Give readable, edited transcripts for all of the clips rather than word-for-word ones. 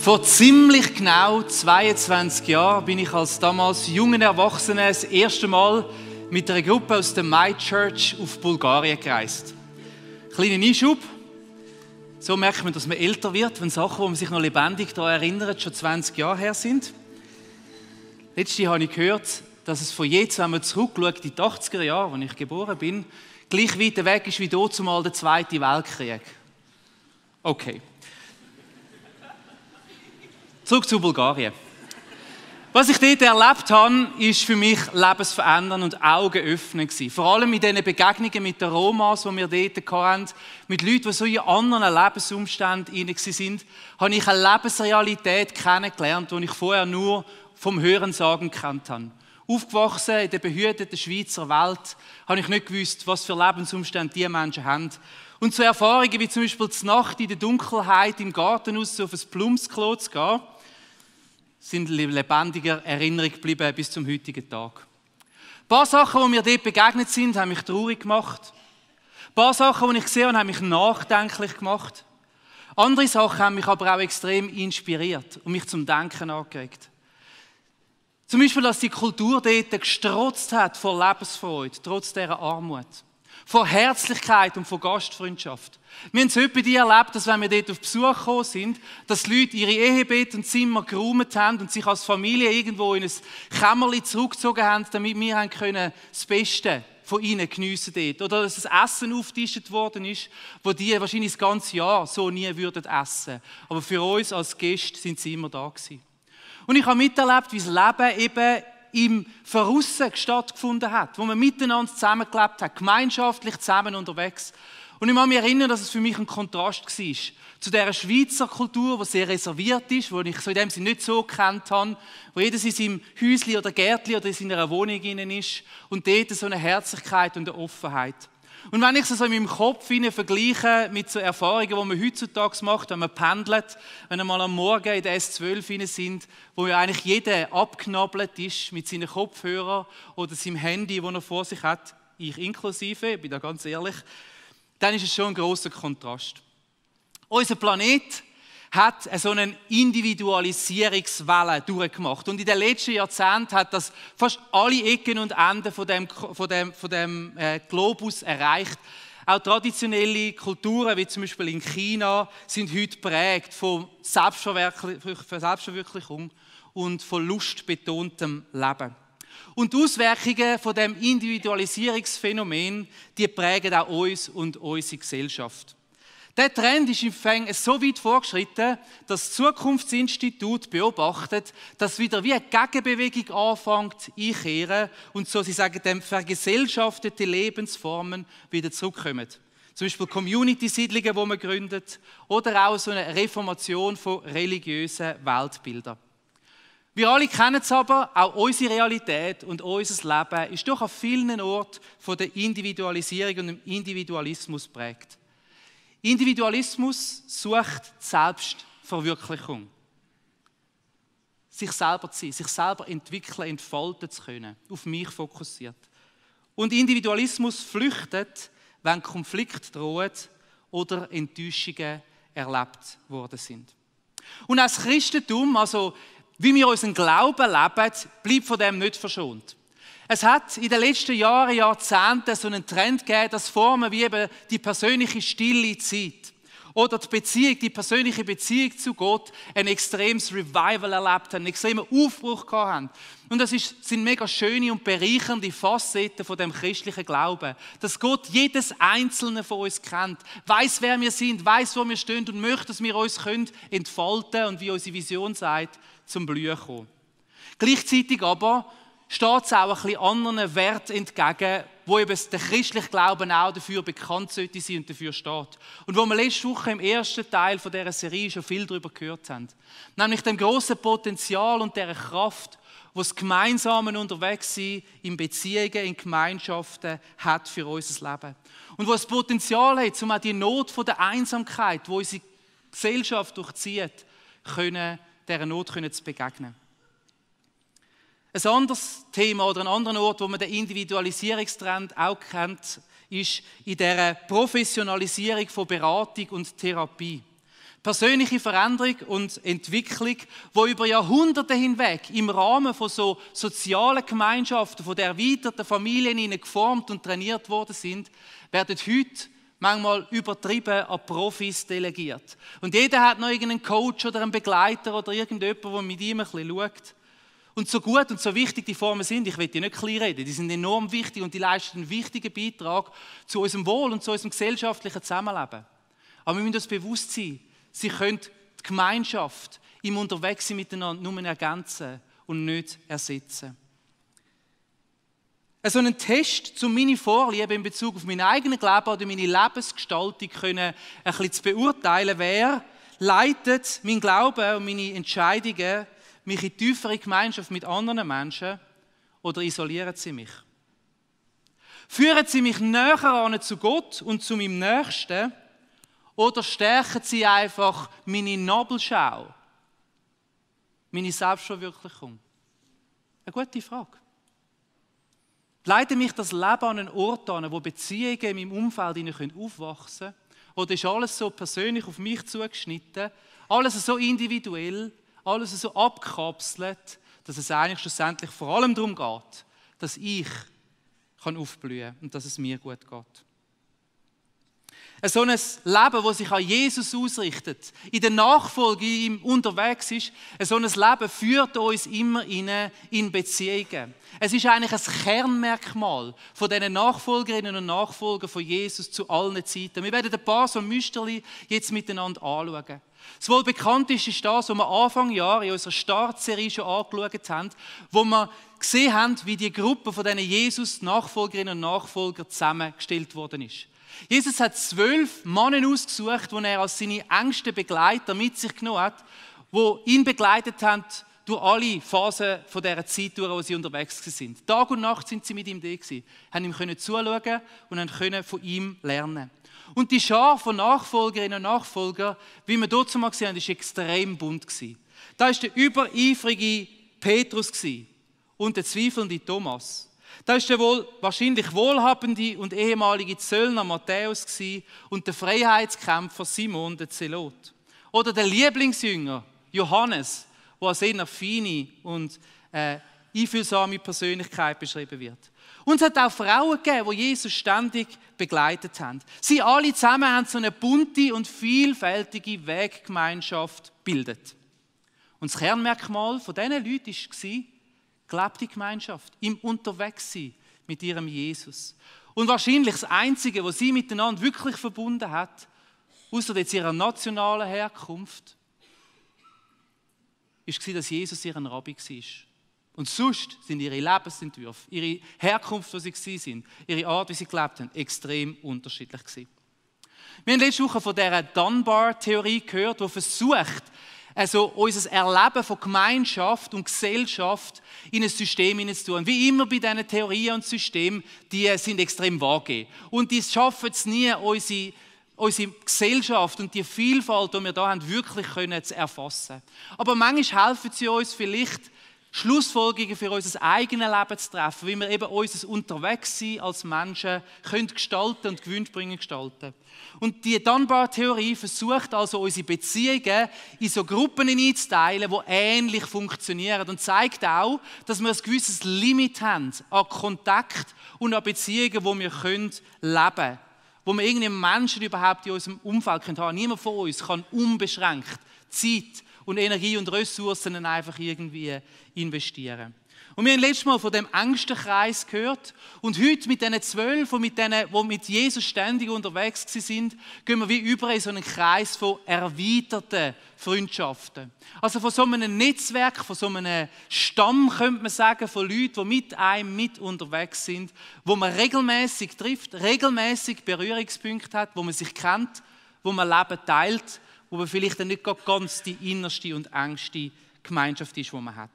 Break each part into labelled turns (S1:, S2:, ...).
S1: Vor ziemlich genau 22 Jahren bin ich als damals junger Erwachsener das erste Mal mit einer Gruppe aus der My Church auf Bulgarien gereist. Kleiner Einschub. So merkt man, dass man älter wird, wenn Sachen, wo man sich noch lebendig daran erinnert, schon 20 Jahre her sind. Letztens habe ich gehört, dass es von jetzt, wenn man zurückschaut, in die 80er Jahre, als ich geboren bin, gleich weit weg ist wie dazumal der Zweite Weltkrieg. Okay. Zurück zu Bulgarien. Was ich dort erlebt habe, ist für mich lebensverändernd und augenöffnend gewesen. Vor allem mit diesen Begegnungen mit den Romas, die wir dort hatten, mit Leuten, die so in anderen Lebensumständen waren, habe ich eine Lebensrealität kennengelernt, die ich vorher nur vom Hörensagen gekannt habe. Aufgewachsen in der behüteten Schweizer Welt, habe ich nicht gewusst, was für Lebensumstände diese Menschen haben. Und so Erfahrungen wie zum Beispiel die Nacht in der Dunkelheit im Garten raus auf ein Plumpsklo zu gehen, sind lebendiger Erinnerung geblieben bis zum heutigen Tag. Ein paar Sachen, die mir dort begegnet sind, haben mich traurig gemacht. Ein paar Sachen, die ich gesehen habe, haben mich nachdenklich gemacht. Andere Sachen haben mich aber auch extrem inspiriert und mich zum Denken angeregt. Zum Beispiel, dass die Kultur dort gestrotzt hat vor Lebensfreude, trotz dieser Armut. Vor Herzlichkeit und vor Gastfreundschaft. Wir haben es heute bei dir erlebt, dass wenn wir dort auf Besuch gekommen sind, dass die Leute ihre Ehebett und Zimmer geräumt haben und sich als Familie irgendwo in ein Kämmerchen zurückgezogen haben, damit wir haben können das Beste von ihnen geniessen dort. Oder dass ein Essen aufgetischt worden ist, wo die wahrscheinlich das ganze Jahr so nie würden essen. Aber für uns als Gäste sind sie immer da gewesen. Und ich habe miterlebt, wie das Leben eben im Verrussen stattgefunden hat, wo man miteinander zusammengelebt hat, gemeinschaftlich zusammen unterwegs. Und ich kann mich erinnern, dass es für mich ein Kontrast war zu dieser Schweizer Kultur, die sehr reserviert ist, die ich so in dem Sinne nicht so gekannt habe, wo jeder in seinem Häuschen oder Gärtchen oder in seiner Wohnung innen ist und dort so eine Herzlichkeit und eine Offenheit. Und wenn ich es so in meinem Kopf vergleiche mit so Erfahrungen, die man heutzutage macht, wenn man pendelt, wenn wir mal am Morgen in der S12 sind, wo ja eigentlich jeder abknabbelt ist mit seinen Kopfhörern oder seinem Handy, das er vor sich hat, ich inklusive, ich bin da ganz ehrlich, dann ist es schon ein grosser Kontrast. Unser Planet hat so eine Individualisierungswelle durchgemacht. Und in den letzten Jahrzehnten hat das fast alle Ecken und Enden von dem Globus erreicht. Auch traditionelle Kulturen, wie zum Beispiel in China, sind heute geprägt von Selbstverwirklichung und von lustbetontem Leben. Und die Auswirkungen von dem Individualisierungsphänomen, die prägen auch uns und unsere Gesellschaft. Der Trend ist im Fang so weit vorgeschritten, dass das Zukunftsinstitut beobachtet, dass wieder wie eine Gegenbewegung anfängt einkehren und so, sie sagen, dem vergesellschaftete Lebensformen wieder zurückkommen. Zum Beispiel Community-Siedlungen, die man gründet, oder auch so eine Reformation von religiösen Weltbildern. Wir alle kennen es aber, auch unsere Realität und unser Leben ist doch an vielen Orten von der Individualisierung und dem Individualismus geprägt. Individualismus sucht Selbstverwirklichung. Sich selber zu sein, sich selber entwickeln, entfalten zu können, auf mich fokussiert. Und Individualismus flüchtet, wenn Konflikt droht oder Enttäuschungen erlebt worden sind. Und als Christentum, also wie wir unseren Glauben leben, bleibt von dem nicht verschont. Es hat in den letzten Jahren, Jahrzehnten so einen Trend gegeben, dass Formen wie eben die persönliche stille Zeit oder die persönliche Beziehung zu Gott ein extremes Revival erlebt haben, einen extremen Aufbruch gehabt haben. Und das sind mega schöne und bereichernde Facetten von dem christlichen Glauben, dass Gott jedes Einzelne von uns kennt, weiß, wer wir sind, weiß, wo wir stehen und möchte, dass wir uns entfalten können und wie unsere Vision sagt, zum Blühen kommen. Gleichzeitig aber steht es auch ein bisschen anderen Werten entgegen, wo eben der christliche Glauben auch dafür bekannt sollte sein und dafür steht. Und wo wir letzte Woche im ersten Teil von dieser Serie schon viel darüber gehört haben. Nämlich dem grossen Potenzial und der Kraft, die das gemeinsame Unterwegssein in Beziehungen, in Gemeinschaften hat für unser Leben. Und wo das Potenzial hat, um auch die Not von der Einsamkeit, die unsere Gesellschaft durchzieht, dieser Not zu begegnen. Ein anderes Thema oder ein anderer Ort, wo man den Individualisierungstrend auch kennt, ist in der Professionalisierung von Beratung und Therapie. Persönliche Veränderung und Entwicklung, die über Jahrhunderte hinweg im Rahmen von so sozialen Gemeinschaften, von der erweiterten Familien geformt und trainiert worden sind, werden heute manchmal übertrieben an Profis delegiert. Und jeder hat noch irgendeinen Coach oder einen Begleiter oder irgendjemand, der mit ihm ein bisschen schaut. Und so gut und so wichtig die Formen sind, ich will die nicht kleinreden, die sind enorm wichtig und die leisten einen wichtigen Beitrag zu unserem Wohl und zu unserem gesellschaftlichen Zusammenleben. Aber wir müssen uns bewusst sein, sie können die Gemeinschaft im Unterwegssein miteinander nur ergänzen und nicht ersetzen. So einen Test, um meine Vorlieben in Bezug auf mein eigenes Leben oder meine Lebensgestaltung ein bisschen zu beurteilen, wer leitet mein Glauben und meine Entscheidungen mich in tiefere Gemeinschaft mit anderen Menschen oder isolieren sie mich? Führen sie mich näher an zu Gott und zu meinem Nächsten oder stärken sie einfach meine Nabelschau, meine Selbstverwirklichung? Eine gute Frage. Leitet mich das Leben an einen Ort an, wo Beziehungen in meinem Umfeld aufwachsen können? Oder ist alles so persönlich auf mich zugeschnitten, alles so individuell, alles so abgekapselt, dass es eigentlich schlussendlich vor allem darum geht, dass ich aufblühen kann und dass es mir gut geht. So ein Leben, das sich an Jesus ausrichtet, in der Nachfolge ihm unterwegs ist, so ein Leben führt uns immer in Beziehungen. Es ist eigentlich ein Kernmerkmal von diesen Nachfolgerinnen und Nachfolgern von Jesus zu allen Zeiten. Wir werden ein paar so Müsterli jetzt miteinander anschauen. Das wohl bekannteste ist das, was wir Anfang Jahr in unserer Startserie schon angeschaut haben, wo wir gesehen haben, wie die Gruppe von diesen Jesus-Nachfolgerinnen und Nachfolgern zusammengestellt worden ist. Jesus hat 12 Männer ausgesucht, die er als seine engsten Begleiter mit sich genommen hat, die ihn begleitet haben durch alle Phasen von dieser Zeit, durch, wo sie unterwegs waren. Tag und Nacht sind sie mit ihm da gewesen, haben ihm zuschauen und können von ihm lernen. Und die Schar von Nachfolgerinnen und Nachfolgern, wie wir dort mal gesehen haben, war extrem bunt. Da war der übereifrige Petrus und der zweifelnde Thomas. Da war der wahrscheinlich wohlhabende und ehemalige Zöllner Matthäus und der Freiheitskämpfer Simon, der Zelot. Oder der Lieblingsjünger Johannes, der als eher feine und einfühlsame Persönlichkeit beschrieben wird. Und es hat auch Frauen gegeben, die Jesus ständig begleitet haben. Sie alle zusammen haben so eine bunte und vielfältige Weggemeinschaft gebildet. Und das Kernmerkmal von diesen Leuten war, gelebte Gemeinschaft, im Unterwegssein mit ihrem Jesus. Und wahrscheinlich das Einzige, was sie miteinander wirklich verbunden hat, außer jetzt ihrer nationalen Herkunft, war, dass Jesus ihren Rabbi war. Und sonst sind ihre Lebensentwürfe, ihre Herkunft, wo sie waren, ihre Art, wie sie gelebt haben, extrem unterschiedlich gewesen. Wir haben letzte Woche von dieser Dunbar-Theorie gehört, die versucht, also unser Erleben von Gemeinschaft und Gesellschaft in ein System hineinzutun. Wie immer bei diesen Theorien und Systemen, die sind extrem vage. Und die schaffen es nie, unsere Gesellschaft und die Vielfalt, die wir hier haben, wirklich zu erfassen. Aber manchmal helfen sie uns vielleicht, Schlussfolgerungen für unser eigenes Leben zu treffen, wie wir eben unser Unterwegssein als Menschen gestalten und gewinnbringend gestalten. Und die Dunbar-Theorie versucht also, unsere Beziehungen in so Gruppen einzuteilen, die ähnlich funktionieren und zeigt auch, dass wir ein gewisses Limit haben an Kontakt und an Beziehungen, die wir leben können. Wo wir irgendeinen Menschen überhaupt in unserem Umfeld haben können. Niemand von uns kann unbeschränkt Zeit und Energie und Ressourcen einfach irgendwie investieren. Und wir haben letztes Mal von dem engsten Kreis gehört. Und heute mit diesen 12, die mit Jesus ständig unterwegs sind, gehen wir wie über in so einen Kreis von erweiterten Freundschaften. Also von so einem Netzwerk, von so einem Stamm, könnte man sagen, von Leuten, die mit einem mit unterwegs sind, wo man regelmäßig trifft, regelmäßig Berührungspunkte hat, wo man sich kennt, wo man Leben teilt, wo man vielleicht nicht ganz die innerste und engste Gemeinschaft ist, die man hat.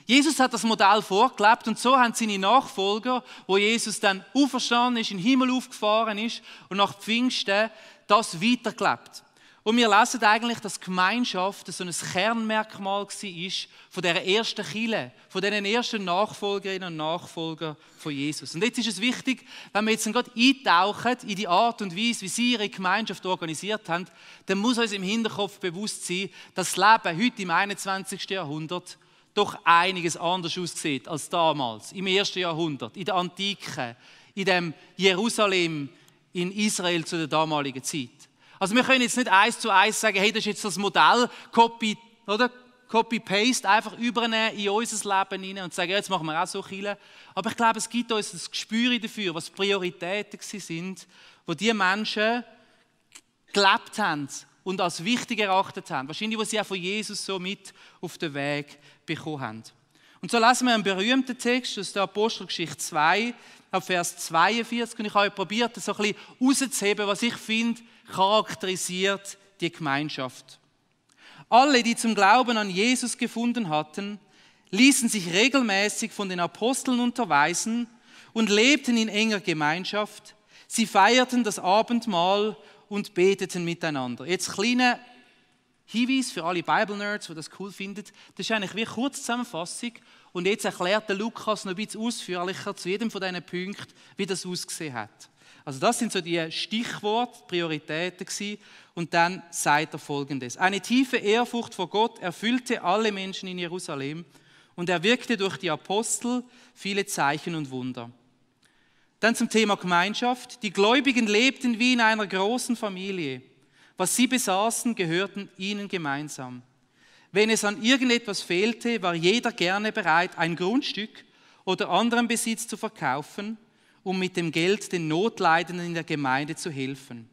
S1: Jesus hat das Modell vorgelebt und so haben seine Nachfolger, wo Jesus dann auferstanden ist, in den Himmel aufgefahren ist und nach Pfingsten das weitergelebt. Und wir lesen eigentlich, dass Gemeinschaft so ein Kernmerkmal war von dieser ersten Kirche, von diesen ersten Nachfolgerinnen und Nachfolgern von Jesus. Und jetzt ist es wichtig, wenn wir jetzt gerade eintauchen in die Art und Weise, wie sie ihre Gemeinschaft organisiert haben, dann muss uns im Hinterkopf bewusst sein, dass das Leben heute im 21. Jahrhundert doch einiges anders aussieht als damals, im 1. Jahrhundert, in der Antike, in dem Jerusalem, in Israel zu der damaligen Zeit. Also wir können jetzt nicht 1:1 sagen, hey, das ist jetzt das Modell, Copy-Paste, einfach übernehmen in unser Leben hinein und sagen, ja, jetzt machen wir auch so Kirche. Aber ich glaube, es gibt uns ein Gespür dafür, was Prioritäten sind, die diese Menschen gelebt haben und als wichtig erachtet haben. Wahrscheinlich, was sie auch von Jesus so mit auf den Weg bekommen haben. Und so lesen wir einen berühmten Text aus der Apostelgeschichte 2, ab Vers 42. Und ich habe probiert, das so ein bisschen rauszuheben, was ich finde, charakterisiert die Gemeinschaft. Alle, die zum Glauben an Jesus gefunden hatten, ließen sich regelmäßig von den Aposteln unterweisen und lebten in enger Gemeinschaft. Sie feierten das Abendmahl und beteten miteinander. Jetzt kleiner Hinweis für alle Bible-Nerds, die das cool finden. Das ist eigentlich wie eine Kurzzusammenfassung. Und jetzt erklärt der Lukas noch ein bisschen ausführlicher zu jedem von diesen Punkten, wie das ausgesehen hat. Also das sind so die Stichworte, Prioritäten gewesen. Und dann sagt er Folgendes. Eine tiefe Ehrfurcht vor Gott erfüllte alle Menschen in Jerusalem und er wirkte durch die Apostel viele Zeichen und Wunder. Dann zum Thema Gemeinschaft. Die Gläubigen lebten wie in einer großen Familie. Was sie besaßen, gehörten ihnen gemeinsam. Wenn es an irgendetwas fehlte, war jeder gerne bereit, ein Grundstück oder anderen Besitz zu verkaufen, um mit dem Geld den Notleidenden in der Gemeinde zu helfen.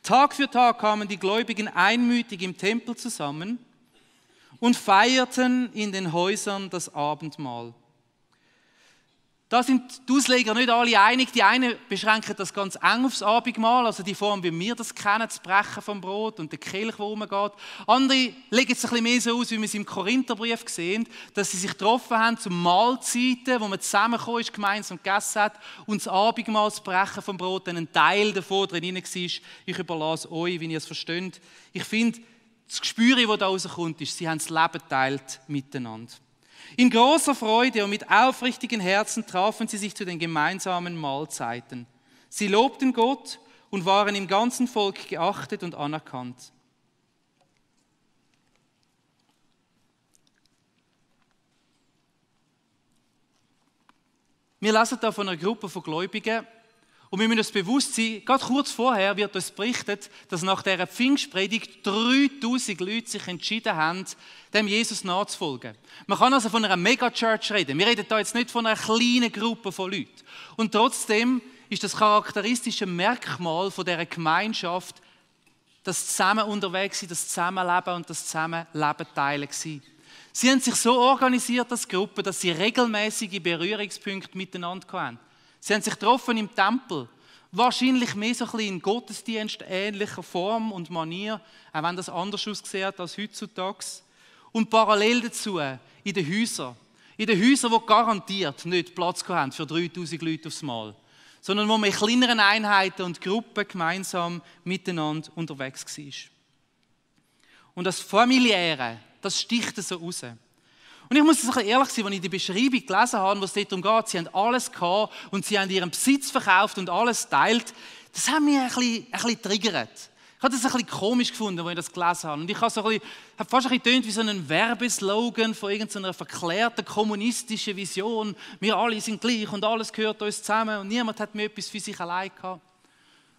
S1: Tag für Tag kamen die Gläubigen einmütig im Tempel zusammen und feierten in den Häusern das Abendmahl. Da sind die Ausleger nicht alle einig. Die einen beschränken das ganz eng aufs Abendmahl, also die Form, wie wir das kennen, das Brechen vom Brot und der Kelch, der rumgeht. Andere legen es ein bisschen mehr so aus, wie wir es im Korintherbrief sehen, dass sie sich getroffen haben zu Mahlzeiten, wo man zusammengekommen ist, gemeinsam gegessen hat und das Abendmahl, das Brechen vom Brot, dann ein Teil davon drin war. Ich überlasse euch, wie ihr es versteht. Ich finde, das Gespür, das da rauskommt, ist, sie haben das Leben geteilt miteinander. In großer Freude und mit aufrichtigen Herzen trafen sie sich zu den gemeinsamen Mahlzeiten. Sie lobten Gott und waren im ganzen Volk geachtet und anerkannt. Wir lesen da von einer Gruppe von Gläubigen und wir müssen uns bewusst sein, gerade kurz vorher wird uns berichtet, dass nach dieser Pfingstpredigt 3000 Leute sich entschieden haben, dem Jesus nachzufolgen. Man kann also von einer Megachurch reden. Wir reden da jetzt nicht von einer kleinen Gruppe von Leuten. Und trotzdem ist das charakteristische Merkmal von dieser Gemeinschaft das Zusammen unterwegs sein, das Zusammenleben und das Zusammenleben teilen sein. Sie haben sich so organisiert als Gruppe, dass sie regelmäßige Berührungspunkte miteinander hatten. Sie haben sich getroffen im Tempel, wahrscheinlich mehr so ein bisschen in Gottesdienst ähnlicher Form und Manier, auch wenn das anders ausgesehen hat als heutzutage. Und parallel dazu in den Häusern, die garantiert nicht Platz haben für 3000 Leute aufs Mal, sondern wo man in kleineren Einheiten und Gruppen gemeinsam miteinander unterwegs war. Und das Familiäre, das sticht so raus. Und ich muss ehrlich sein, als ich die Beschreibung gelesen habe, was es darum geht, sie haben alles gehabt und sie haben ihren Besitz verkauft und alles teilt, das hat mich ein bisschen triggert. Ich habe das ein bisschen komisch gefunden, als ich das gelesen habe. Und ich habe fast ein bisschen getönt wie so einen Werbeslogan von irgendeiner verklärten kommunistischen Vision. Wir alle sind gleich und alles gehört uns zusammen und niemand hat mehr etwas für sich allein gehabt.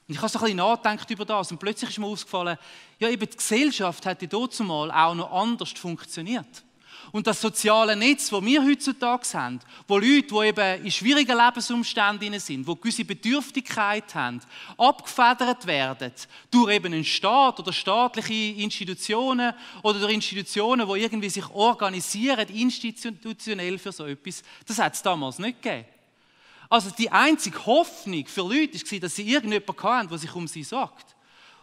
S1: Und ich habe so ein bisschen nachgedacht über das und plötzlich ist mir aufgefallen, ja eben die Gesellschaft hätte dazumal auch noch anders funktioniert. Und das soziale Netz, das wir heutzutage haben, wo Leute, die eben in schwierigen Lebensumständen sind, die gewisse Bedürftigkeit haben, abgefedert werden durch eben einen Staat oder staatliche Institutionen oder durch Institutionen, die irgendwie sich organisieren, institutionell für so etwas, das hat es damals nicht gegeben. Also die einzige Hoffnung für Leute war, dass sie irgendjemanden hatten, der sich um sie sorgt.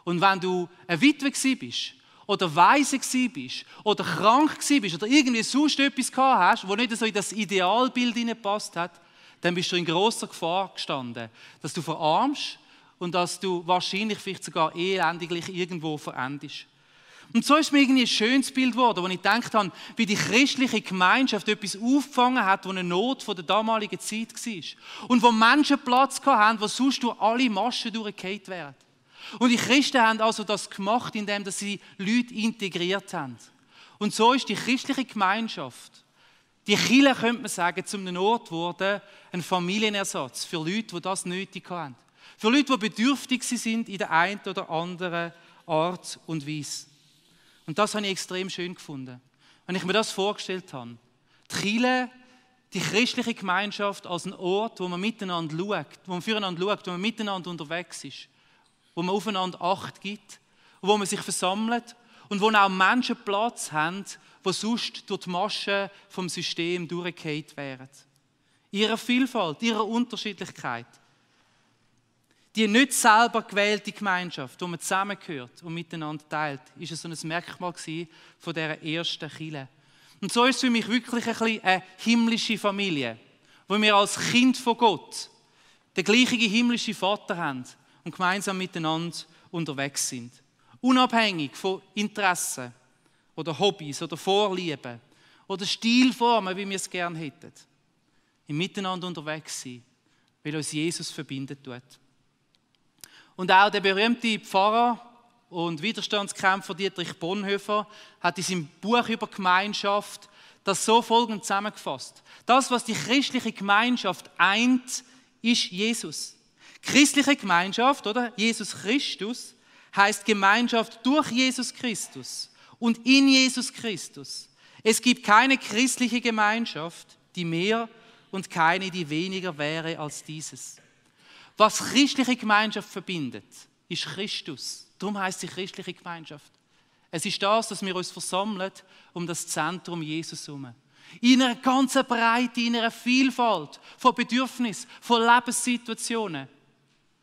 S1: Und wenn du eine Witwe bist, oder weise bist oder krank bist oder irgendwie sonst etwas gehabt hast, das nicht so in das Idealbild hineingepasst hat, dann bist du in grosser Gefahr gestanden, dass du verarmst und dass du wahrscheinlich vielleicht sogar elendiglich irgendwo verendest. Und so ist mir irgendwie ein schönes Bild geworden, wo ich gedacht habe, wie die christliche Gemeinschaft etwas aufgefangen hat, wo eine Not von der damaligen Zeit war. Und wo Menschen Platz hatten, wo sonst durch alle Maschen durchgefallen wären. Und die Christen haben also das gemacht, indem sie Leute integriert haben. Und so ist die christliche Gemeinschaft, die Kirche, könnte man sagen, zu einem Ort geworden, ein Familienersatz für Leute, die das nötig haben. Für Leute, die bedürftig sind in der einen oder anderen Art und Weise. Und das habe ich extrem schön gefunden. Wenn ich mir das vorgestellt habe, die Kirche, die christliche Gemeinschaft als ein Ort, wo man miteinander schaut, wo man füreinander schaut, wo man miteinander unterwegs ist, wo man aufeinander Acht gibt, wo man sich versammelt und wo auch Menschen Platz haben, die sonst durch die Maschen vom System durchgefallen wären. Ihrer Vielfalt, ihrer Unterschiedlichkeit. Die nicht selber gewählte Gemeinschaft, wo man zusammengehört und miteinander teilt, ist so ein Merkmal von dieser ersten Kirche. Und so ist es für mich wirklich ein bisschen eine himmlische Familie, wo wir als Kind von Gott den gleichen himmlischen Vater haben und gemeinsam miteinander unterwegs sind. Unabhängig von Interessen oder Hobbys oder Vorlieben oder Stilformen, wie wir es gerne hätten. Im Miteinander unterwegs sein, weil uns Jesus verbindet tut. Und auch der berühmte Pfarrer und Widerstandskämpfer Dietrich Bonhoeffer hat in seinem Buch über Gemeinschaft das so folgend zusammengefasst. Das, was die christliche Gemeinschaft eint, ist Jesus. Christliche Gemeinschaft, oder? Jesus Christus, heißt Gemeinschaft durch Jesus Christus und in Jesus Christus. Es gibt keine christliche Gemeinschaft, die mehr und keine, die weniger wäre als dieses. Was christliche Gemeinschaft verbindet, ist Christus. Darum heisst sie christliche Gemeinschaft. Es ist das, dass wir uns versammeln um das Zentrum Jesus herum. In einer ganzen Breite, in einer Vielfalt von Bedürfnissen, von Lebenssituationen,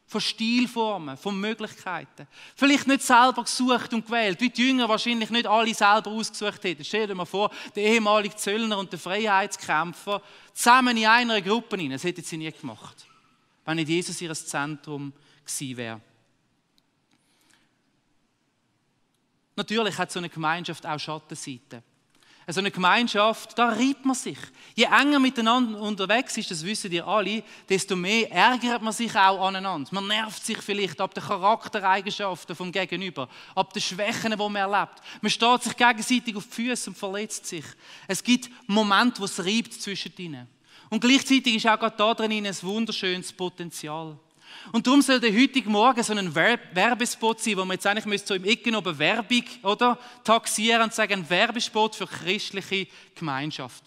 S1: von Stilformen, von Möglichkeiten. Vielleicht nicht selber gesucht und gewählt, wie die Jünger wahrscheinlich nicht alle selber ausgesucht hätten. Stell dir mal vor, der ehemalige Zöllner und der Freiheitskämpfer zusammen in einer Gruppe rein. Das hätten sie nie gemacht, wenn nicht Jesus ihr Zentrum gewesen wäre. Natürlich hat so eine Gemeinschaft auch Schattenseiten. So eine Gemeinschaft, da reibt man sich. Je enger miteinander unterwegs ist, das wissen ihr alle, desto mehr ärgert man sich auch aneinander. Man nervt sich vielleicht ab den Charaktereigenschaften vom Gegenüber, ab den Schwächen, die man erlebt. Man steht sich gegenseitig auf die Füße und verletzt sich. Es gibt Momente, wo es reibt zwischen ihnen. Und gleichzeitig ist auch gerade da drin ein wunderschönes Potenzial. Und darum soll der heutige Morgen so ein Werbespot sein, wo man jetzt eigentlich so im Ecken oben Werbung oder, taxieren und sagen, ein Werbespot für christliche Gemeinschaft.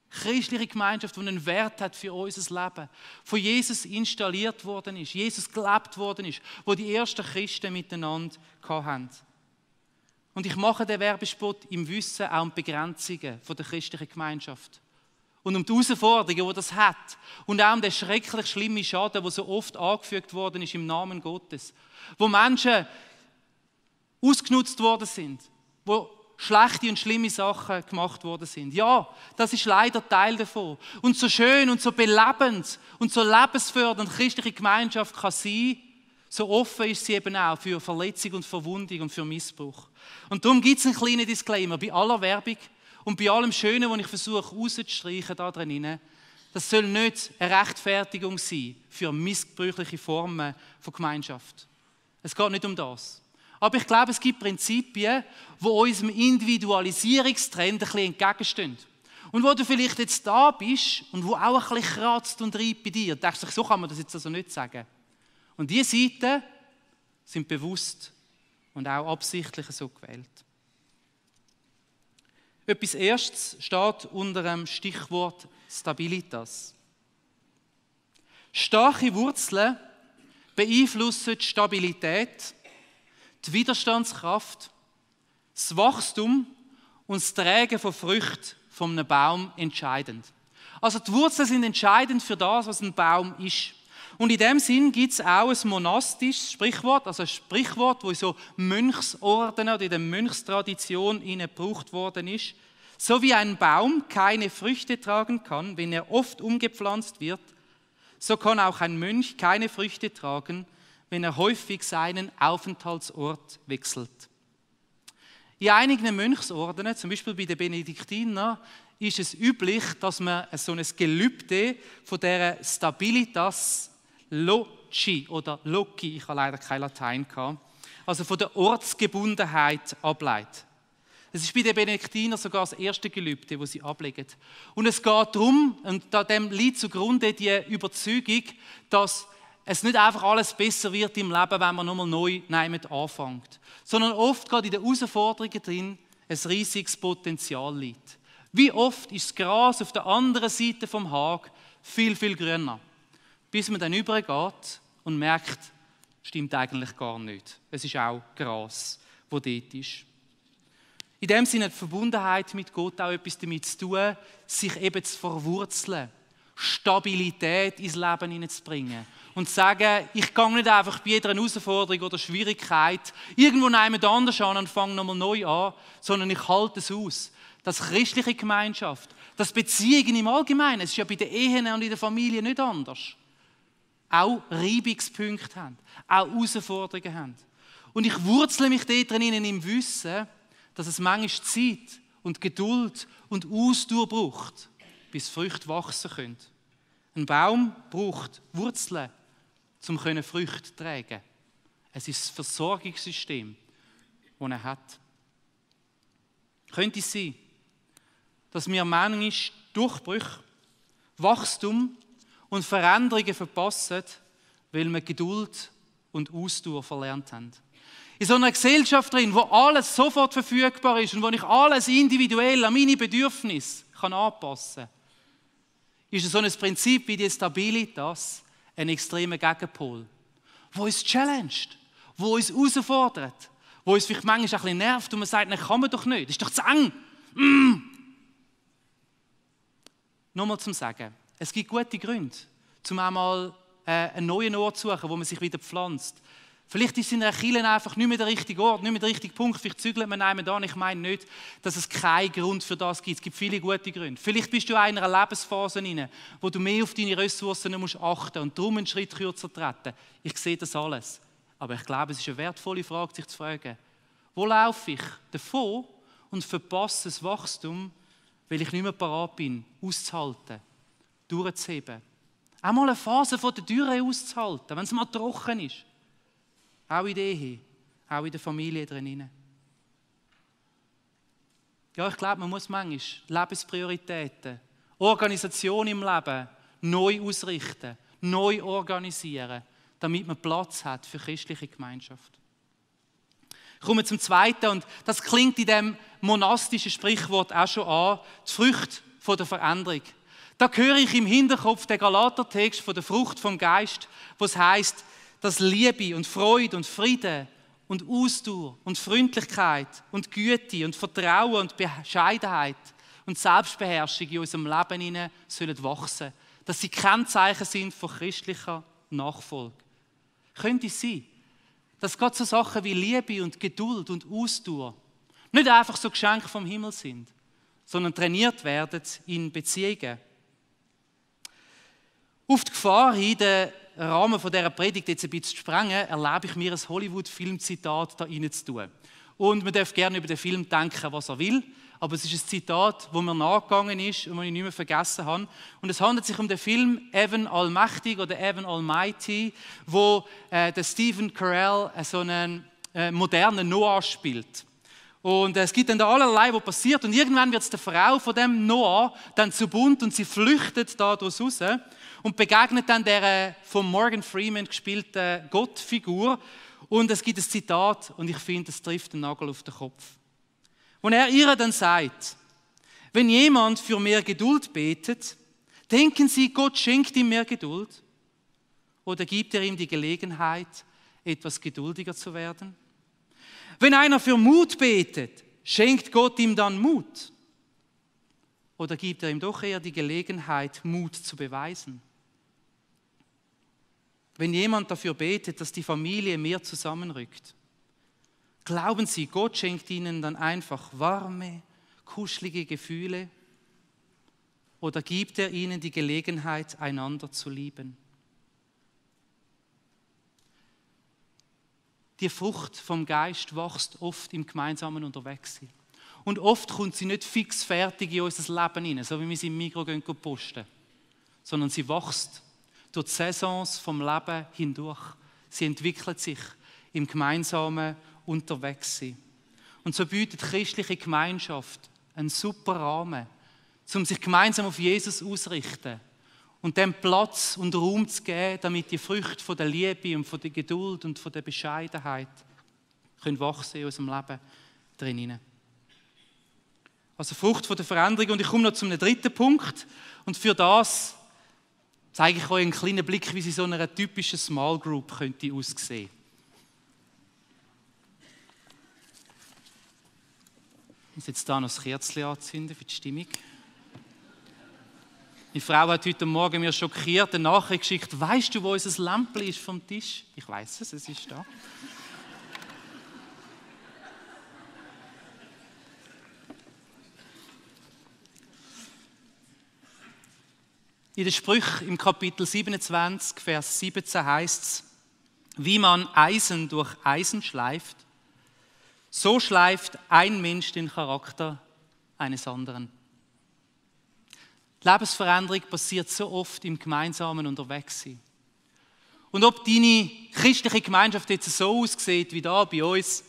S1: Christliche Gemeinschaft, die einen Wert hat für unser Leben, von Jesus installiert worden ist, Jesus gelebt worden ist, wo die ersten Christen miteinander hatten. Und ich mache den Werbespot im Wissen auch um die Begrenzungen der christlichen Gemeinschaft. Und um die Herausforderungen, die das hat. Und auch um den schrecklich schlimmen Schaden, der so oft angefügt worden ist im Namen Gottes. Wo Menschen ausgenutzt worden sind. Wo schlechte und schlimme Sachen gemacht worden sind. Ja, das ist leider Teil davon. Und so schön und so belebend und so lebensfördernd christliche Gemeinschaft kann sein, so offen ist sie eben auch für Verletzung und Verwundung und für Missbrauch. Und darum gibt es einen kleinen Disclaimer bei aller Werbung. Und bei allem Schönen, was ich versuche rauszustreichen da drin, das soll nicht eine Rechtfertigung sein für missbräuchliche Formen von Gemeinschaft. Es geht nicht um das. Aber ich glaube, es gibt Prinzipien, die unserem Individualisierungstrend ein bisschen entgegenstehen. Und wo du vielleicht jetzt da bist und wo auch ein bisschen kratzt und reibt bei dir, denkst du, so kann man das jetzt also nicht sagen. Und diese Seiten sind bewusst und auch absichtlich so gewählt. Etwas Erstes steht unter dem Stichwort Stabilitas. Starke Wurzeln beeinflussen die Stabilität, die Widerstandskraft, das Wachstum und das Tragen von Früchten von einem Baum entscheidend. Also die Wurzeln sind entscheidend für das, was ein Baum ist. Und in dem Sinn gibt es auch ein monastisches Sprichwort, also ein Sprichwort, das in so Mönchsorden oder in der Mönchstradition gebraucht worden ist. So wie ein Baum keine Früchte tragen kann, wenn er oft umgepflanzt wird, so kann auch ein Mönch keine Früchte tragen, wenn er häufig seinen Aufenthaltsort wechselt. In einigen Mönchsordenen, zum Beispiel bei den Benediktinern, ist es üblich, dass man so ein Gelübde von der Stabilitas Loci oder Loci, ich habe leider kein Latein gehabt, also von der Ortsgebundenheit ableitet. Es ist bei den Benediktinern sogar das erste Gelübde, das sie ablegen. Und es geht darum, und dem liegt zugrunde die Überzeugung, dass es nicht einfach alles besser wird im Leben, wenn man nochmal neu anfängt, sondern oft gerade in den Herausforderungen drin ein riesiges Potenzial liegt. Wie oft ist das Gras auf der anderen Seite vom Hag viel, viel grüner, bis man dann übergeht und merkt, stimmt eigentlich gar nicht. Es ist auch Gras, das dort ist. In dem Sinne hat die Verbundenheit mit Gott auch etwas damit zu tun, sich eben zu verwurzeln, Stabilität ins Leben hineinzubringen und zu sagen, ich gehe nicht einfach bei jeder Herausforderung oder Schwierigkeit irgendwo jemand anders an und fange nochmal neu an, sondern ich halte es aus. Dass christliche Gemeinschaft, dass Beziehungen im Allgemeinen, es ist ja bei den Ehen und in der Familie nicht anders, auch Reibungspunkte haben, auch Herausforderungen haben. Und ich wurzle mich dort drinnen im Wissen, dass es manchmal Zeit und Geduld und Ausdauer braucht, bis Früchte wachsen können. Ein Baum braucht Wurzeln, um Früchte zu tragen. Es ist das Versorgungssystem, das er hat. Könnte es sein, dass wir manchmal Durchbrüche, Wachstum und Veränderungen verpassen, weil wir Geduld und Ausdauer verlernt haben. In so einer Gesellschaft drin, wo alles sofort verfügbar ist und wo ich alles individuell an meine Bedürfnisse anpassen kann, ist so ein Prinzip wie die Stabilitas ein extremer Gegenpol, wo uns challenged, wo uns herausfordert, wo uns vielleicht manchmal ein bisschen nervt und man sagt, nein, kann man doch nicht, das ist doch zu eng. Nochmal zum Sagen, es gibt gute Gründe, um einmal einen neuen Ort zu suchen, wo man sich wieder pflanzt. Vielleicht ist es in einer Kirche einfach nicht mehr der richtige Ort, nicht mehr der richtige Punkt. Vielleicht zügelt man jemanden an. Ich meine nicht, dass es keinen Grund für das gibt. Es gibt viele gute Gründe. Vielleicht bist du in einer Lebensphase hinein, wo du mehr auf deine Ressourcen musst achten und darum einen Schritt kürzer treten. Ich sehe das alles. Aber ich glaube, es ist eine wertvolle Frage, sich zu fragen, wo laufe ich davon und verpasse das Wachstum, weil ich nicht mehr parat bin, auszuhalten, durchzuheben. Auch mal eine Phase von der Dürre auszuhalten, wenn es mal trocken ist. Auch in der Ehe, auch in der Familie drinnen. Ja, ich glaube, man muss manchmal Lebensprioritäten, Organisation im Leben neu ausrichten, neu organisieren, damit man Platz hat für christliche Gemeinschaft. Ich komme zum Zweiten, und das klingt in dem monastischen Sprichwort auch schon an, die Frucht der Veränderung. Da höre ich im Hinterkopf den Galatertext von der Frucht vom Geist, wo es heisst, dass Liebe und Freude und Frieden und Ausdauer und Freundlichkeit und Güte und Vertrauen und Bescheidenheit und Selbstbeherrschung in unserem Leben hinein sollen wachsen. Dass sie Kennzeichen sind von christlicher Nachfolge. Könnte es sein, dass gerade so Sachen wie Liebe und Geduld und Ausdauer nicht einfach so Geschenke vom Himmel sind, sondern trainiert werden in Beziehungen. Auf die Gefahr hin, den Rahmen dieser Predigt jetzt ein bisschen zu sprengen, erlaube ich mir ein Hollywood-Filmzitat da rein zu tun. Und man darf gerne über den Film denken, was er will, aber es ist ein Zitat, das mir nachgegangen ist und das ich nicht mehr vergessen habe. Und es handelt sich um den Film Evan Allmächtig oder Evan Almighty, wo der Stephen Carell so einen modernen Noah spielt. Und es gibt dann da allerlei, was passiert. Und irgendwann wird es der Frau von dem Noah dann zu bunt und sie flüchtet da daraus raus und begegnet dann der von Morgan Freeman gespielten Gottfigur. Und es gibt ein Zitat, und ich finde, es trifft den Nagel auf den Kopf. Und er ihr dann sagt, wenn jemand für mehr Geduld betet, denken Sie, Gott schenkt ihm mehr Geduld? Oder gibt er ihm die Gelegenheit, etwas geduldiger zu werden? Wenn einer für Mut betet, schenkt Gott ihm dann Mut? Oder gibt er ihm doch eher die Gelegenheit, Mut zu beweisen? Wenn jemand dafür betet, dass die Familie mehr zusammenrückt, glauben Sie, Gott schenkt ihnen dann einfach warme, kuschelige Gefühle? Oder gibt er ihnen die Gelegenheit, einander zu lieben? die Frucht vom Geist wächst oft im gemeinsamen Unterwegssein. Und oft kommt sie nicht fix fertig in unser Leben hinein, so wie wir sie im Migros posten, sondern sie wächst durch die Saisons vom Leben hindurch. Sie entwickelt sich im gemeinsamen Unterwegssein. Und so bietet christliche Gemeinschaft einen super Rahmen, um sich gemeinsam auf Jesus auszurichten und dem Platz und Raum zu geben, damit die Früchte von der Liebe und von der Geduld und von der Bescheidenheit können wachsen in unserem Leben drinnen. Also Frucht von der Veränderung. Und ich komme noch zum dritten Punkt. Und für das zeige ich euch einen kleinen Blick, wie sie so einer typischen Small Group könnte aussehen. Ich muss jetzt hier noch das Kerzchen anzünden für die Stimmung. Meine Frau hat heute Morgen mir schockiert eine Nachricht geschickt. Weißt du, wo unser Lämpchen ist vom Tisch? Ich weiß es ist da. In den Sprüchen im Kapitel 27, Vers 17 heißt es, wie man Eisen durch Eisen schleift, so schleift ein Mensch den Charakter eines anderen. Die Lebensveränderung passiert so oft im gemeinsamen Unterwegssein. Und ob deine christliche Gemeinschaft jetzt so aussieht wie da bei uns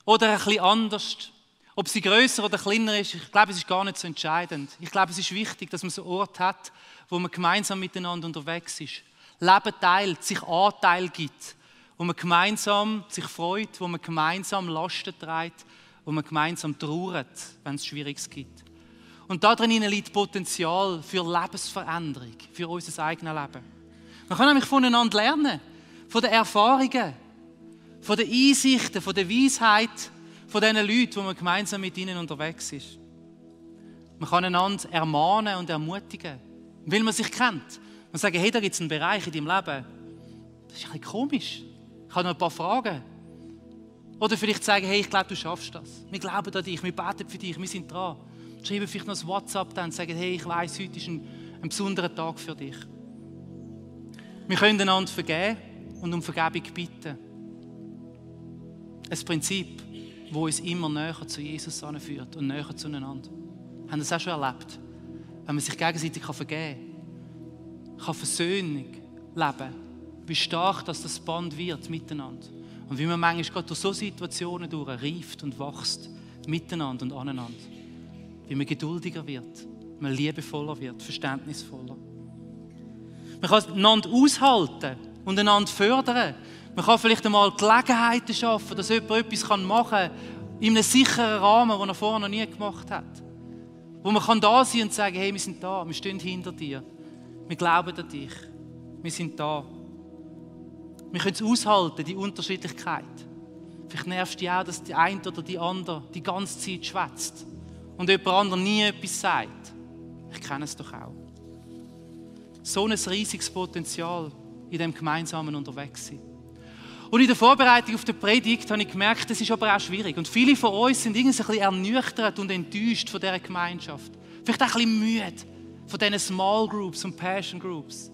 S1: oder ein bisschen anders, ob sie grösser oder kleiner ist, ich glaube, es ist gar nicht so entscheidend. Ich glaube, es ist wichtig, dass man so einen Ort hat, wo man gemeinsam miteinander unterwegs ist. Leben teilt, sich Anteil gibt, wo man gemeinsam sich freut, wo man gemeinsam Lasten trägt, wo man gemeinsam trauert, wenn es Schwieriges gibt. Und da drin liegt Potenzial für Lebensveränderung, für unser eigenes Leben. Man kann nämlich voneinander lernen, von den Erfahrungen, von den Einsichten, von der Weisheit, von diesen Leuten, wo man gemeinsam mit ihnen unterwegs ist. Man kann einander ermahnen und ermutigen, weil man sich kennt. Man sagt, hey, da gibt es einen Bereich in deinem Leben, das ist ein bisschen komisch. Ich habe noch ein paar Fragen. Oder vielleicht sagen, hey, ich glaube, du schaffst das. Wir glauben an dich, wir beten für dich, wir sind dran. Schreiben vielleicht noch ein WhatsApp dann und sagen, hey, ich weiss, heute ist ein besonderer Tag für dich. Wir können einander vergeben und um Vergebung bitten. Ein Prinzip, das uns immer näher zu Jesus anführt und näher zueinander. Wir haben das auch schon erlebt. Wenn man sich gegenseitig vergeben kann Versöhnung leben, wie stark das Band wird miteinander. Und wie man manchmal gerade durch solche Situationen reift und wächst, miteinander und aneinander. Wie man geduldiger wird, man liebevoller wird, verständnisvoller. Man kann einander aushalten und einander fördern. Man kann vielleicht einmal Gelegenheiten schaffen, dass jemand etwas machen kann, in einem sicheren Rahmen, den er vorher noch nie gemacht hat. Wo man da sein kann und sagen, hey, wir sind da, wir stehen hinter dir. Wir glauben an dich. Wir sind da. Wir können es aushalten, die Unterschiedlichkeit. Vielleicht nervt dich auch, dass die eine oder die andere die ganze Zeit schwätzt und jemand anderes nie etwas sagt. Ich kenne es doch auch. So ein riesiges Potenzial in dem gemeinsamen Unterwegssein. Und in der Vorbereitung auf die Predigt habe ich gemerkt, das ist aber auch schwierig. Und viele von uns sind irgendwie ein bisschen ernüchtert und enttäuscht von dieser Gemeinschaft. Vielleicht auch ein bisschen müde von diesen Small Groups und Passion Groups.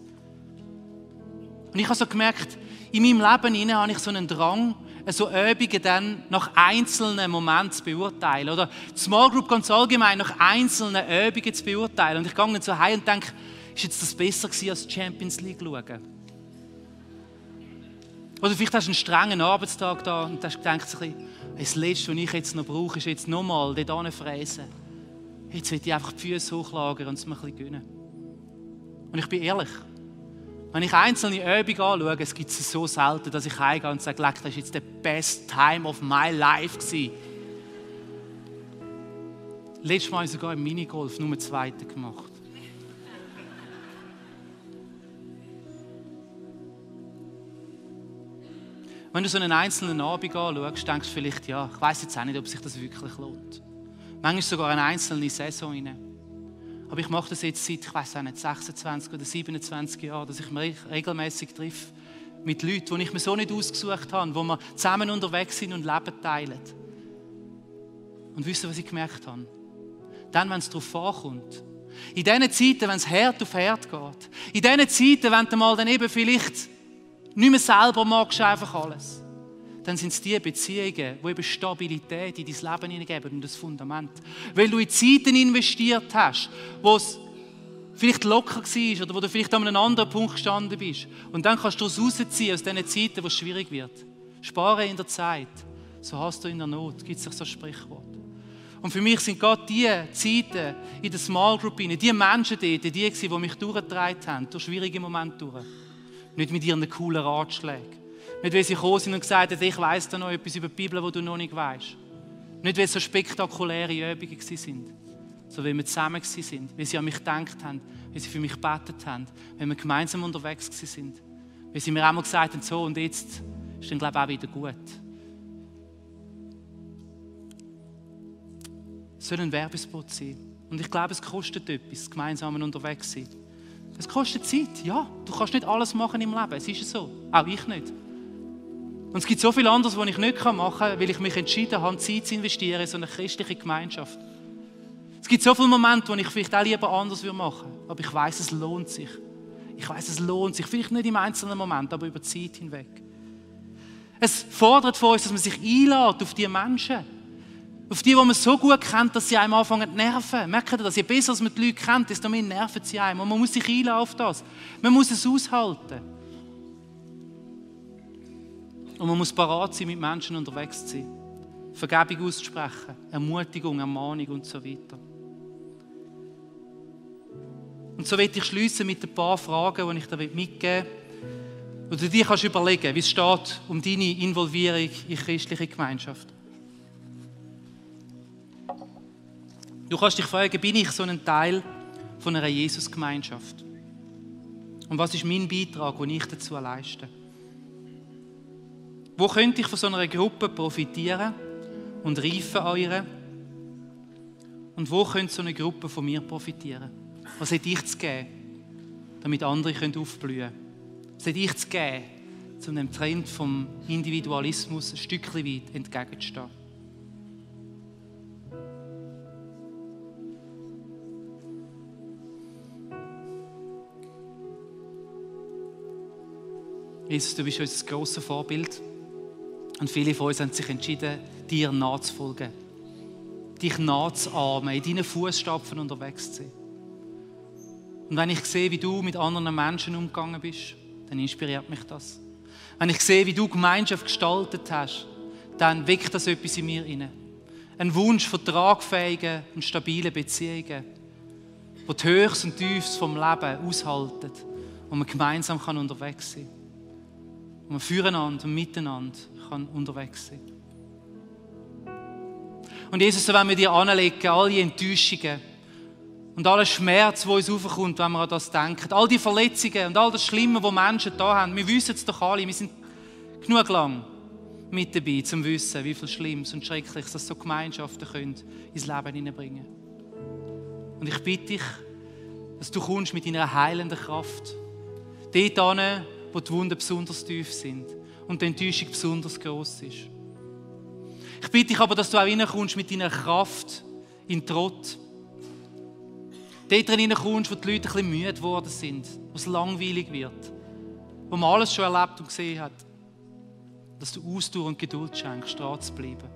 S1: Und ich habe so gemerkt, in meinem Leben habe ich so einen Drang, so Übungen dann nach einzelnen Momenten zu beurteilen. Oder die Small Group ganz allgemein nach einzelnen Übungen zu beurteilen. Und ich gehe dann so heim und denke, ist jetzt das besser gewesen als Champions League schauen? Oder vielleicht hast du einen strengen Arbeitstag da und hast gedacht, das Letzte, was ich jetzt noch brauche, ist jetzt nochmal dort hinfräsen. Jetzt will ich einfach die Füße hochlagern und es mir ein bisschen gönnen. Und ich bin ehrlich, wenn ich einzelne Übungen anschaue, es gibt es so selten, dass ich heimgehe und sage, das war jetzt der best time of my life gewesen. Letztes Mal habe ich sogar im Minigolf nur einen zweiten gemacht. Wenn du so einen einzelnen Abend anschaust, denkst du vielleicht, ja, ich weiss jetzt auch nicht, ob sich das wirklich lohnt. Manchmal sogar eine einzelne Saison rein. Aber ich mache das jetzt seit, ich weiss auch nicht, 26 oder 27 Jahren, dass ich mich regelmäßig treffe mit Leuten, die ich mir so nicht ausgesucht habe, wo wir zusammen unterwegs sind und Leben teilen. Und wisst ihr, was ich gemerkt habe? Dann, wenn es darauf ankommt, in diesen Zeiten, wenn es Herd auf Herd geht, in diesen Zeiten, wenn du mal dann eben vielleicht nicht mehr selber magst, einfach alles. dann sind es die Beziehungen, die eben Stabilität in dein Leben hineingeben und das Fundament. Weil du in Zeiten investiert hast, wo es vielleicht locker war oder wo du vielleicht an einem anderen Punkt gestanden bist. Und dann kannst du daraus rausziehen, aus diesen Zeiten, wo es schwierig wird. Spare in der Zeit, so hast du in der Not, gibt es so ein Sprichwort. Und für mich sind gerade die Zeiten in der Small Group, die Menschen dort, die mich durchgetragen haben, durch schwierige Momente durch. Nicht mit ihren coolen Ratschlägen. Nicht, weil sie gekommen sind und gesagt haben, ich weiss da noch etwas über die Bibel, was du noch nicht weißt. Nicht, weil es so spektakuläre Übungen waren, sondern weil wir zusammen waren, weil sie an mich gedacht haben, weil sie für mich gebetet haben, weil wir gemeinsam unterwegs waren. Weil sie mir einmal gesagt haben, so und jetzt ist dann, glaube ich, auch wieder gut. Es soll ein Werbespot sein. Und ich glaube, es kostet etwas, gemeinsam unterwegs sein. Es kostet Zeit, ja. Du kannst nicht alles machen im Leben, es ist so. Auch ich nicht. Und es gibt so viel anderes, was ich nicht machen kann, weil ich mich entschieden habe, Zeit zu investieren in so eine christliche Gemeinschaft. Es gibt so viele Momente, wo ich vielleicht auch lieber anders machen würde. Aber ich weiss, es lohnt sich. Ich weiss, es lohnt sich. Vielleicht nicht im einzelnen Moment, aber über die Zeit hinweg. Es fordert von uns, dass man sich einlädt auf diese Menschen. Auf die man so gut kennt, dass sie einem anfangen zu nerven. Merkt ihr das? Je besser man die Leute kennt, desto mehr nerven sie einem. Und man muss sich einladen auf das. Man muss es aushalten. Und man muss parat sein, mit Menschen unterwegs zu sein. Vergebung auszusprechen, Ermutigung, Ermahnung und so weiter. Und so möchte ich schliessen mit ein paar Fragen, die ich dir mitgeben will. Und du dir kannst überlegen, wie es steht um deine Involvierung in christliche Gemeinschaft. Du kannst dich fragen, bin ich so ein Teil von einer Jesus-Gemeinschaft? Und was ist mein Beitrag, den ich dazu leiste? Wo könnte ich von so einer Gruppe profitieren und reifen an ihr? Und wo könnte so eine Gruppe von mir profitieren? Was hätte ich zu geben, damit andere aufblühen können? Was hätte ich zu geben, um dem Trend vom Individualismus ein Stückchen weit entgegenzustehen? Jesus, du bist unser grosses Vorbild. Und viele von uns haben sich entschieden, dir nachzufolgen. Dich nachzuahmen, in deinen Fußstapfen unterwegs zu sein. Und wenn ich sehe, wie du mit anderen Menschen umgegangen bist, dann inspiriert mich das. Wenn ich sehe, wie du Gemeinschaft gestaltet hast, dann weckt das etwas in mir rein. Ein Wunsch von tragfähigen und stabilen Beziehungen, die die Höchst und Tiefs vom Leben aushalten, wo man gemeinsam unterwegs sein kann. Wo man füreinander und miteinander unterwegs sein kann. Und Jesus, so wollen wir dir anlegen, all die Enttäuschungen und all Schmerz, der uns aufkommt, wenn wir an das denken, all die Verletzungen und all das Schlimme, was Menschen da haben, wir wissen es doch alle, wir sind genug lang mit dabei, um zu wissen, wie viel Schlimmes und Schreckliches das so Gemeinschaften können ins Leben hineinbringen. Und ich bitte dich, dass du kommst mit deiner heilenden Kraft, dort hin, wo die Wunden besonders tief sind und die Enttäuschung besonders gross ist. Ich bitte dich aber, dass du auch reinkommst mit deiner Kraft in den Trott. Dort reinkommst, wo die Leute ein bisschen müde geworden sind, wo es langweilig wird, wo man alles schon erlebt und gesehen hat. Dass du Ausdauer und Geduld schenkst, dran zu bleiben.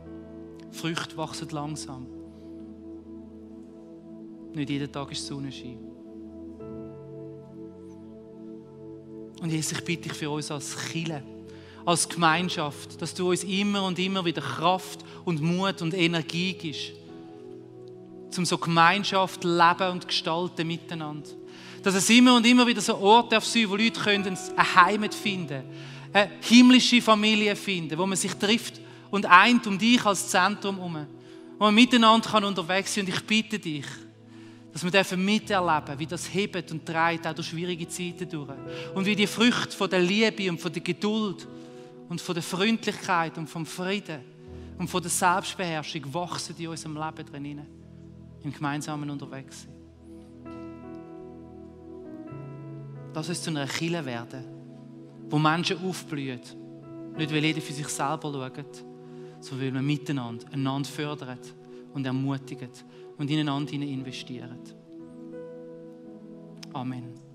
S1: Früchte wachsen langsam. Nicht jeden Tag ist Sonnenschein. Und Jesus, ich bitte dich für uns als Kirche, als Gemeinschaft, dass du uns immer und immer wieder Kraft und Mut und Energie gibst, um so Gemeinschaft leben und gestalten miteinander. Dass es immer und immer wieder so Orte darf sein, wo Leute können eine Heimat finden, eine himmlische Familie finden, wo man sich trifft und eint um dich als Zentrum herum, wo man miteinander unterwegs sein kann. Und ich bitte dich, dass wir miterleben dürfen, wie das hebt und trägt, auch durch schwierige Zeiten durch. Und wie die Früchte von der Liebe und von der Geduld und von der Freundlichkeit und vom Frieden und von der Selbstbeherrschung wachsen in unserem Leben drin, im gemeinsamen Unterwegssein. Lass uns zu einer Kirche werden, wo Menschen aufblühen. Nicht, weil jeder für sich selber schaut, sondern weil wir miteinander einander fördern und ermutigen und ineinander investieren. Amen.